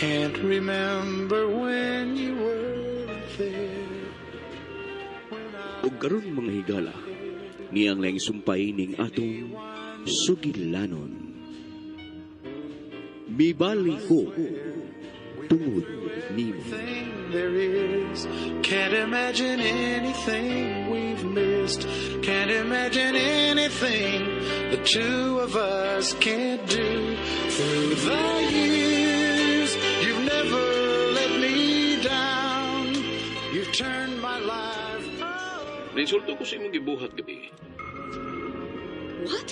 Can't remember when you were there. When I Ug karon, mga higala, niyang laing sumpay ning atong sugilanon. Mibali ko tungod nimo. Thing there is. Can't imagine anything we've missed. Can't imagine anything the two of us can't do. Through the years, you've never let me down. You've turned my life Nainsulto ko sa imong gibuhat gabi. What?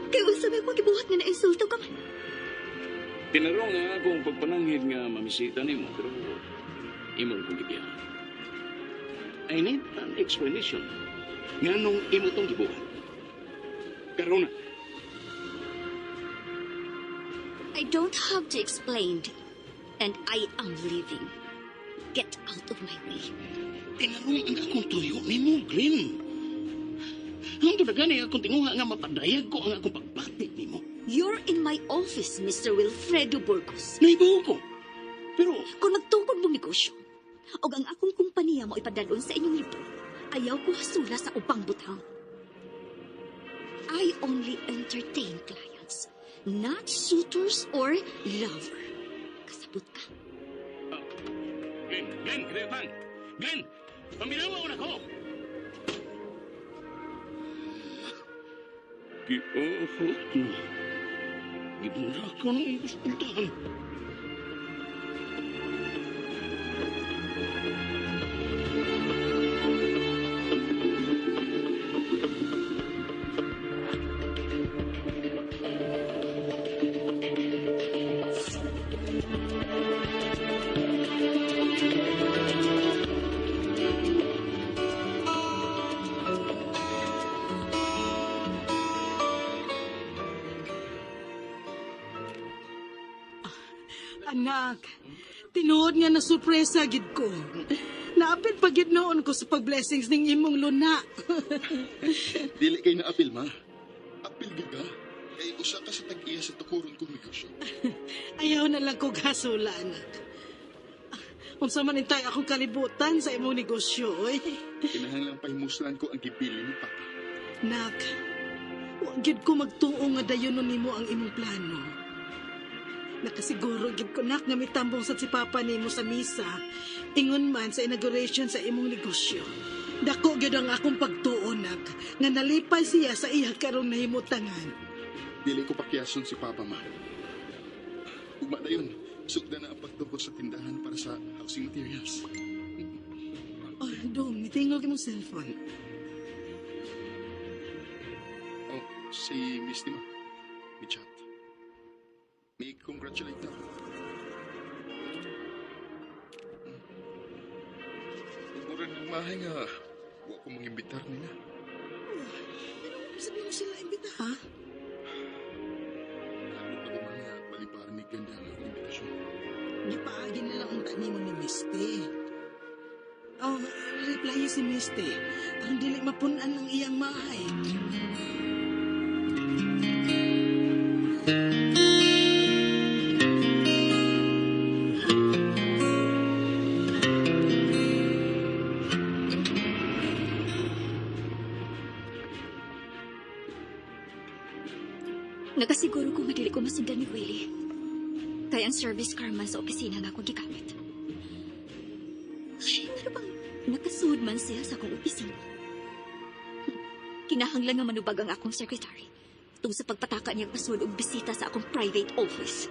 Kay unsa may akong gibuhat nga nainsulto ka man? Tinarong nga akong pagpananghid nga mamisita nimo, pero imo rin kong gibiyaan. I need an explanation. Nganong imo tong gibuhat? Karon na. I don't have to explain. And I am leaving. Get out of my way. Tinarong ang akong tuyo nimo, Glenn. Ang na gani akong tinguha nga mapadayag ko ang akong pagbati nimo. You're in my office, Mr. Wilfredo Burgos. Naibaw ko. Pero Kung nagtukod mo negosyo, og ang akong kumpanya mo ipadalon sa inyong libro, ayaw ko hasula sa ubang butang. I only entertain clients, not suitors or lover. Kasabot ka? Glenn, Glenn, kidayutan. Glenn, paminawa na ko. Giahot na. Gibura ka ng guspultahan. Anak, tinuod nga na surpresa gid ko. Naapil pa gid noon ko sa pag-blessings ning imong luna. Dili kay naapil, ma. Apil gid ka. Kay usa ka sa tag-iya sa tukuron kong negosyo. Ayaw na lang ko gasula, anak. Ah, unsa man intay akong kalibutan sa imong negosyo, oy. Kinahanglang pahimuslan ko ang gibili ni Papa. Nak, wa gid ko magtuo nga dayonon nimo ang imong plano. Nakasiguro gid ko, nak, nga mitambong sa si Papa nimo sa misa. Ingon man sa inauguration sa imong negosyo. Dako gyud ang akong pagtuo, nak, nga nalipay siya sa iya karong nahimutangan. Dili ko pakiyason si Papa, ma. Ugma na yun. Sugda na ang pagtukod sa tindahan para sa housing materials. Oh, Dong, nitingog imong cellphone. Oh, si Misty, ma. May chat. May congratulate na ako. Mura ng mahay nga, wa ko mangimbitar nila. Pero sabi mo sila imbita, ha? Lalo pa naman nga balibaran ni Ganda ang akong imbitasyon. Gipaagi na lang ang tanimo ni Misty. Oh, reply si Misty. Ang dili mapunan ang iyang mahay. Nakasiguro ko nga dili ko masundan ni Willie. Kaya ang service car man sa opisina nga akong gigamit. Ay, ano bang nakasud man siya sa akong opisina? Kinahanglan nga manubag ang akong secretary tungod sa pagpataka niyang pasud og bisita sa akong private office.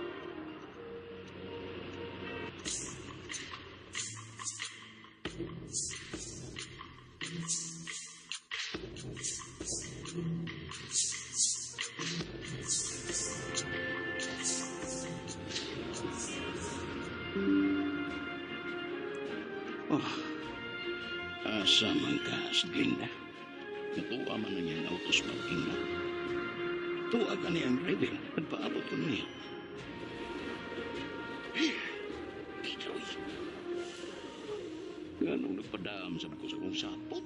Oh, asa man ka, Glinda? Natuwa man na niya ang autos parking lot. Tuwa ka niya ang driver. Nagpaabot ko niya. Peter, uy. Ganong nagpadam sa ko sa kong sapot.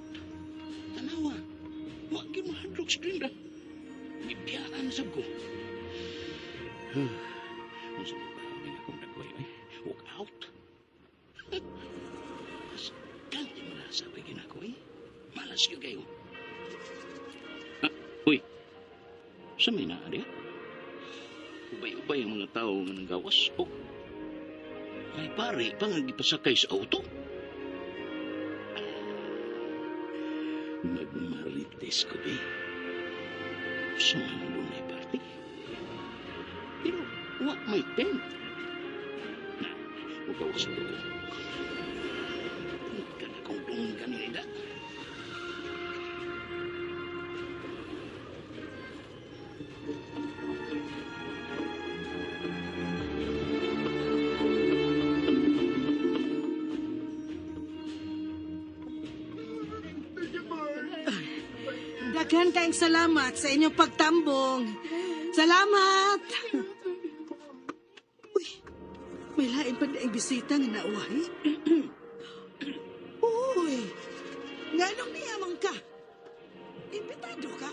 Tanawa, wag yun mahadlok si Glinda. Gibiyaan sab ko. Unsa ba ang akong nagway. out? Mas ganti mo na sabi ginako eh. Malas yun kayo. Ah, uy. Sa may naa diya? Ubay-ubay ang mga tao nga nanggawas. Oh, may pare pa nga gipasakay sa auto. Magmarites ko, be. Sa man doon ay party. Pero, wa may tent. Na, magawas ko ko. Ka na kong dunggan nila. Daghan kayong salamat sa inyong pagtambong. Salamat! Uy, may lain pa ang bisita nga nauwahi. Uy, nganong niyamang ka? Imbitado ka?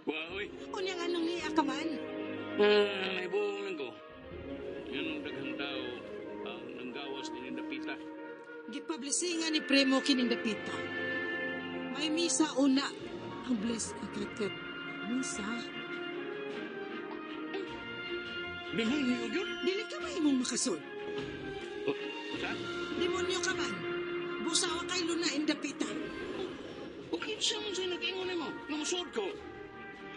Wahoy. Unya nganong niya ka man? Ah, may buong lang ko. Yan ang daghang tao ang nanggawas ni Dapita. Gipablisingan ni Primo kining dapita. May misa una. Ang bless agad misa. Demonyo yun? Dili ka mahimong makasod. Oh, sa? Demonyo ka man. Busawa kay luna in dapita. O kinsa man sa'yo nag-ingon mo? Nga musuod ko.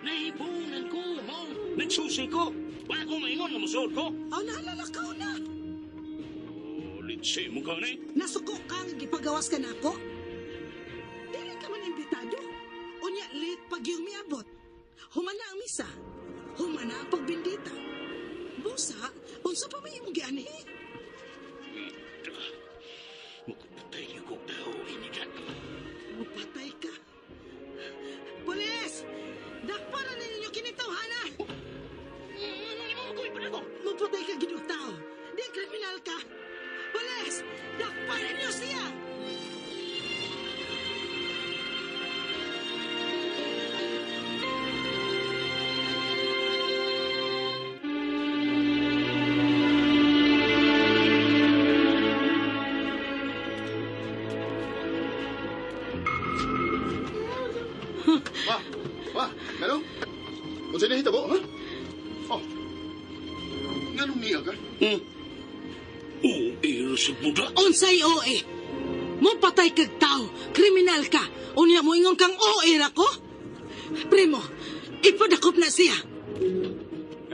Nahibunan ko, mo. Nagsusi ko. Wala ko maingon nga musuod ko. Aw, naalala ka na. Oh, litsi mo ka ni. Nasuko ka nga gipagawas ka nako. Dili ka man imbitado. Unya late pag yung miabot. Humana ang misa. Humana ang pagbindita. Busa, unsa pa may imong gianhi? Ita. Makapatay ko tao ini ka. Mupatay ka. Pulis! Dakpa na ninyo kinitawhana! Ano ni mo makuwi pa ko? Mupatay ka ginoo tao. Di kriminal ka. Pulis! Dakpa ninyo siya! Wah, wah, ngano? Unsa ni hitabo, ha? Oh. Nganong niya ka? Hmm. Oh, sa buda. Unsay OA? Mupatay kag tao, kriminal ka. Unya mo ingon kang OA ra ko? Primo, ipadakop na siya.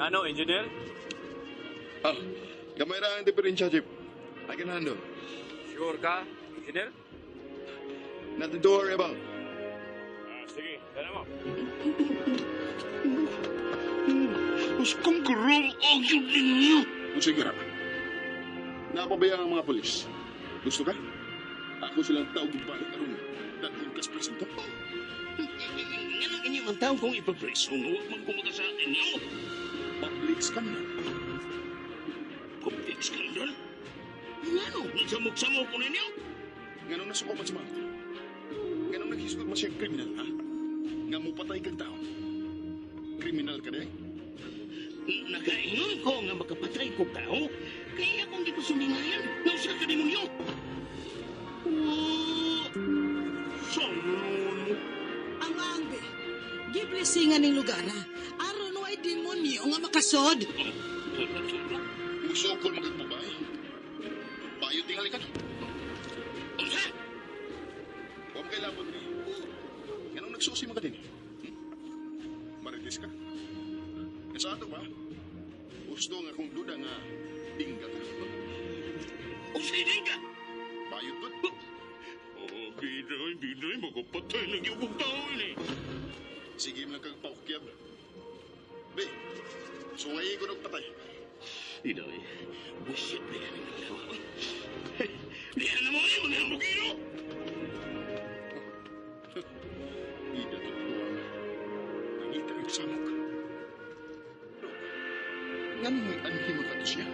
Ngano, engineer? Ah, gamay ra ang diferensya, Chief. I can handle. Sure ka, engineer? Nothing to worry about. Ah, sige, dala mo. Mas kong gurong ang yun ninyo. Sige ra. Napabayaan ang mga polis. Gusto ka? Ako silang tawag balik karon. Dadhon kas presinto. Nganong inyo ang tao kong ipapreso nga huwag man kumaga sa inyo? Public scandal. Public scandal? Ngano? Nagsamok-samok ko ninyo? Nganong nasuko man si Marta? Nganong naghisgot man siya kriminal, ha? Nga mupatay kang tao. Kriminal ka di? Nakaingon ko nga makapatay ko tao, kaya akong di ko sumingayan nga usa ka demonyo. Oh, Sanon. Ang angbe, giblessingan ning lugar ha. Aron way demonyo nga makasod. Musokol magkagbabay. Payo tingali ka. Unsa? Huwag mo kailangan din. Nganong nagsusi mo ka din? Marites ka? Sa ato ba? Gusto nga kung duda nga dingga ka. Unsa ka? Bayot ko. Oh, biday, biday, makapatay ng yubog tao ini. Sige mo lang kang paukyab. Be, suwayi ko nagpatay. Idoy, bullshit na yan ang naglawa. Diyan na mo yung mga bugino! Ida tutuwang. Nangita yung samok. Pero, nganong may anhi man kato siya?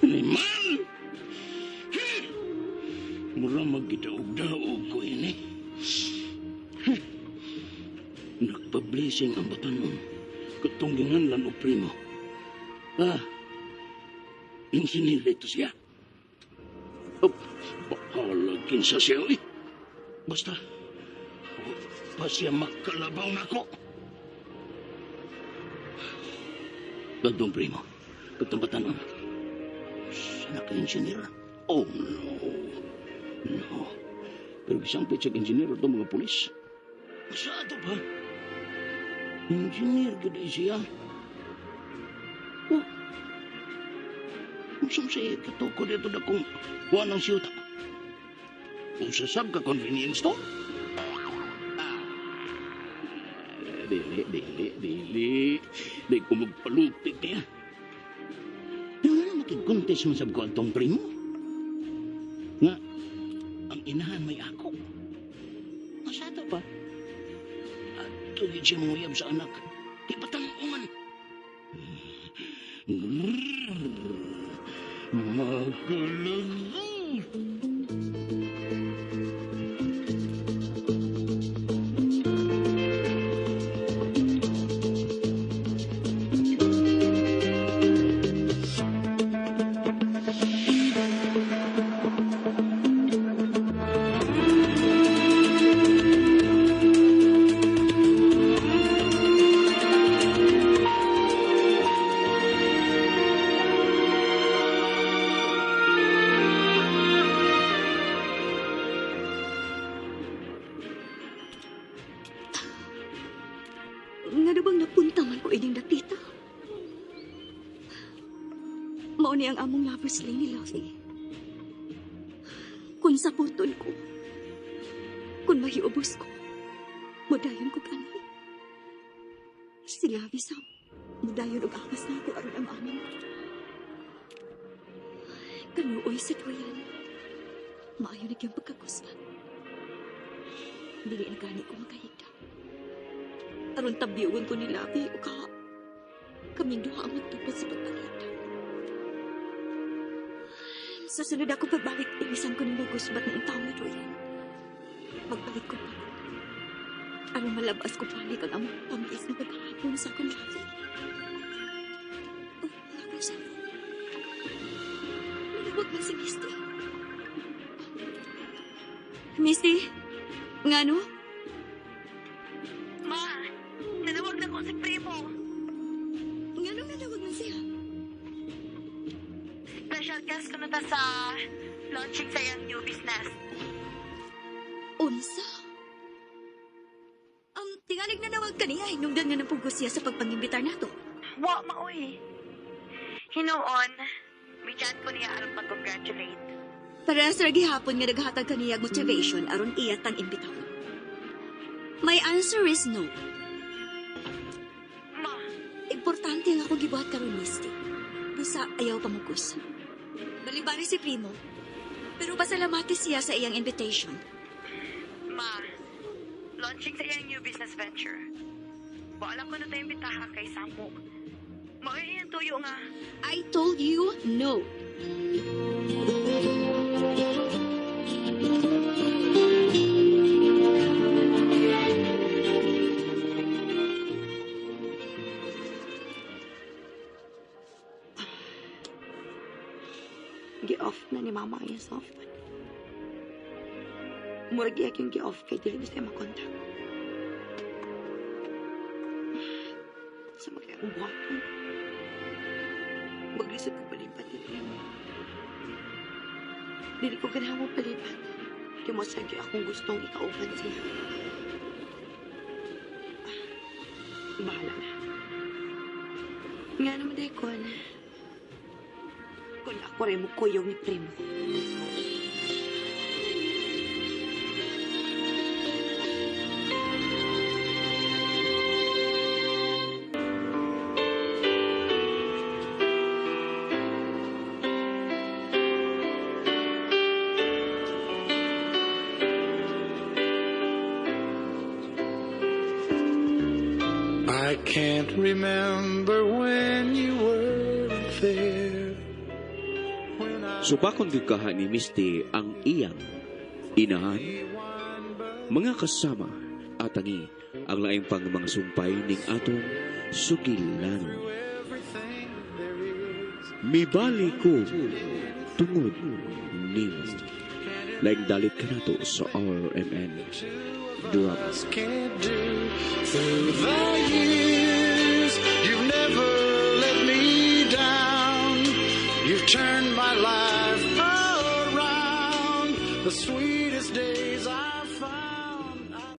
Animal! Mura maggidaog-daog ko ini. Nagpa-blessing ang batanon. Katong ginganlan og primo. Ah, engineer ito siya. Oh, bahala kinsa siya, eh. Basta, wa pa siya makalabaw nako. Kadtong primo, katong batanon. Siya naka-engineer. Oh, no. No. Pero gisampit siya engineer itong mga pulis. Sa ato pa? Engineer gud siya. Oh. Unsa siya katukod dito na kung kuha ng siyuta? Usa sab ka convenience store? Ah, dili, dili, dili. Di ko magpalupit niya. Pero nga na makig-contest man sab ko atong primo. Nga, ang inahan may ako. Masado pa. Ato gid siya manguyab sa anak. Di ba tanungan? Makalagot. Nga bang napunta man ko ining dapita? Mao ni ang among lover's lane ni Lovey. Kung saputon ko, kung mahiubos ko, mudayon ko kani. Si Lovey sa mudayon og awas na ako aron ang amin. Kanuoy sa tuwayan. Maayo na kiyang pagkakuspa. Dili na gani ko makahigda. Aron tabiugon ko ni Lovey o ka kaming duha ang magtupad sa pagpangita. Susunod ako pagbalik, ilisan ko ni Gusbat ng taong na duyan. Magbalik ko pa. Aron malabas ko balik ang among pamis na paghapon sa akong Lovey. Oh, ang akong cellphone. Manawag man si Misty. Misty, ngano? Ma, nanawag na ko si Primo. Ngano nanawag man siya? Special guest ko na ta sa launching sa iyang new business. Unsa? Tingalig nanawag kaniya, hinungdan nga ng pugos siya sa pagpangimbitar nato. Wa maoy. Hinuon, mi-chat ko niya aron pag-congratulate. Parehas ra gihapon nga naghatag kaniya og motivation aron iya tang imbitahon. My answer is no. Ma, Importante nga ako gibuhat karon, Misty. Busa ayaw pamugos. Balibari si Primo. Pero pasalamati siya sa iyang invitation. Ma, launching sa iyang new business venture. Wa lang ko na tayo imbitaha kay Samo. Maoy iyang tuyo nga. I told you no. Gi-off na ni Mama ang iyang cellphone. Murag iya yung gi-off kay dili na siya makontak. Sa mga akong buhaton. Maglisod ko palipat ni Primo. Dili ko ganahan mo palipat. Kaya mo sa akong gustong ikauban siya. Ah, bahala na. Nga naman dahil kung ako rin mo kuyog ni Primo. I can't remember when you weren't there. Supakon gyud kaha ni Misty ang iyang inahan, mga kasama, at tangi ang laing pang mga sumpay ning atong sugilanon. Mibali ko tungod nimo. Laing dalit kanato sa RMN Drama. Us can't do through the